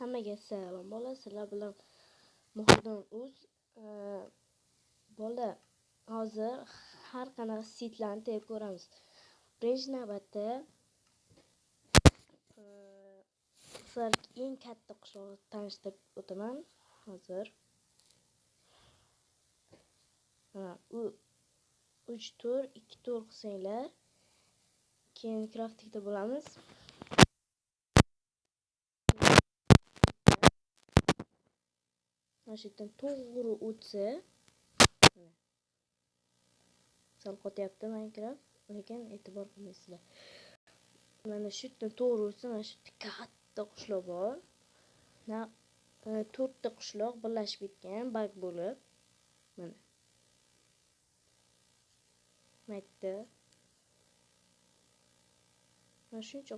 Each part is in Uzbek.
Hammaga salom bola, sizlar bilan Muhiddin Uz. Bola, hozir har qanaqa sitlarni tepib ko'ramiz. Birinchi navbatda sizlarga eng katta qishloqni tanishtirib o'taman hozir. U 3 tur, 2 tur qilsanglar, keyin craftingda bo'lamiz. Mana shu yerdan to'g'ri o'tsa, sal qotyapti Minecraft, lekin e'tibor qilmaysizlar. Mana shu yerdan to'g'ri o'tsa, mana shu yerda katta qishloq bor. 4 ta qishloq birlashib ketgan, bag bo'lib. Mana. Mana yerda. Mana shuncha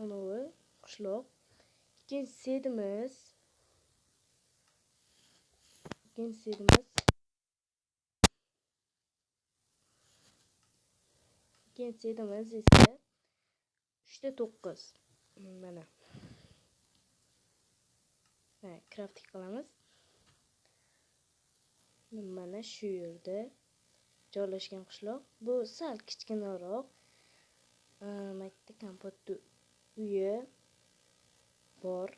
anavi qishloq. Ikkinchi sedimiz. Ikkinchi sedimiz esa 3 ta 9. Mana. Mana crafting qilamiz. Mana shu yerda joylashgan qishloq. Bu sal kichkinaroq. Mana yerda kompotni uyi bor.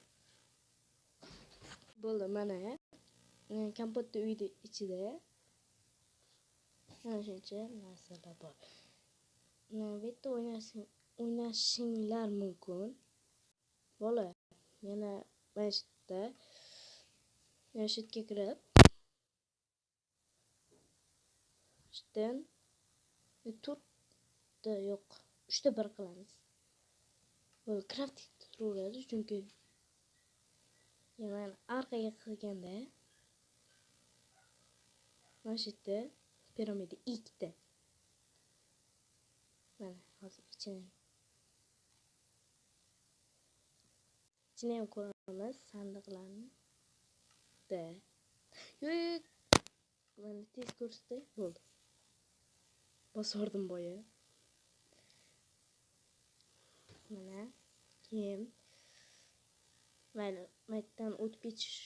Bo'ldi, mana kompotni uyni ichida mana shuncha narsalar bor. Bu yerda o'ynashinglar mumkin. Bola, yana mana shu yerda, mana shu yerga kirib, shu yerdan 4 ta yo'q, 3 ta 1 qilamiz. Bo'ldi, crafting turaveradi, chunki yana orqaga qilganda mana shu yerda piramida ikkita. Mana hozir ichini ham ko'ramiz sandiqlarni. Da. Yo'q, mana tez ko'rsatay, bo'ldi. Bosvordim boya. Mana keyin mayli, mana yerdan o'tib ketish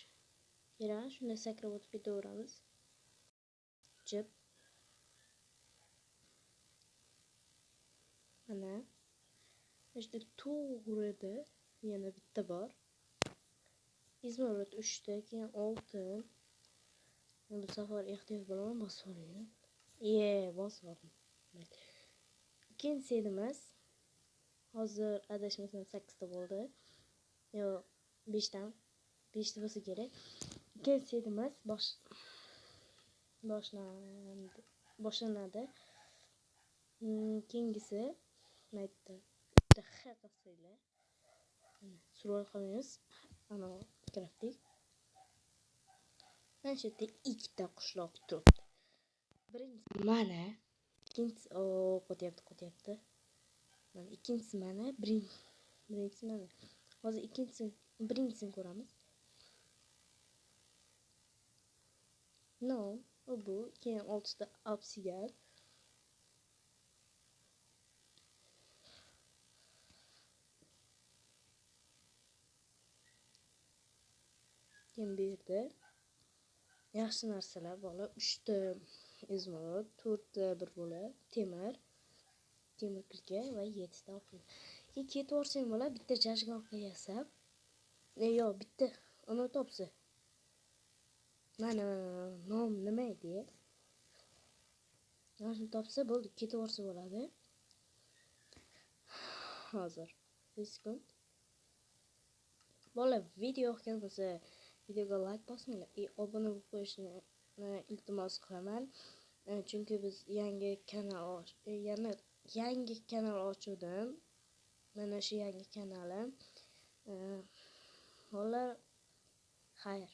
kerak, shunda sakrab o'tib ketaveramiz. Jip. Mana mana shu yerda to'g'rida yana bitta bor. Izmurod 3 ta, keyin oltin. Bu safar ehtiyot bo'laman, bosib yubormayman. Iye, bosib yubordim. Ikkinchi sedimiz hozir adashmasam 8 ta bo'ldi. Yo'q, 5 tami? 5 ta bo'lsa kerak. Ikkinchi sedimiz boshlandi, boshlanadi. Keyingisi mana yerda bitta X qilsanglar, survol qilmaymiz. Ana crafting. Mana shu yerda ikkita qishloq turibdi. Birinchisi mana, ikkinchisi o qotyapti, qotyapti. Mana ikkinchisi mana, birinchisi mana. Hozir ikkinchisini, birinchisini ko'ramiz. No, bu keyin 6 ta obsidian. Keyin bu yerda yaxshi narsalar bola, 3 ta izmurod, 4 ta bir bola temir, temir kilka va 7 ta oltin. Keyin ketib yuborsang bola, bitta jajgorka yasab, yo'q, bitta uni topsa. Mana nom nima edi? Mana shuni topsa bo'ldi, ketib yuborsa bo'ladi. Hozir 5 sekund. Bola, video yoqgan bo'lsa, videoga like bosinglar va obuna bo'lib qo'yishni iltimos qilaman. Chunki biz yangi kanal yana yangi kanal ochuvdim. Mana shu yangi kanalim. Bolalar, xayr.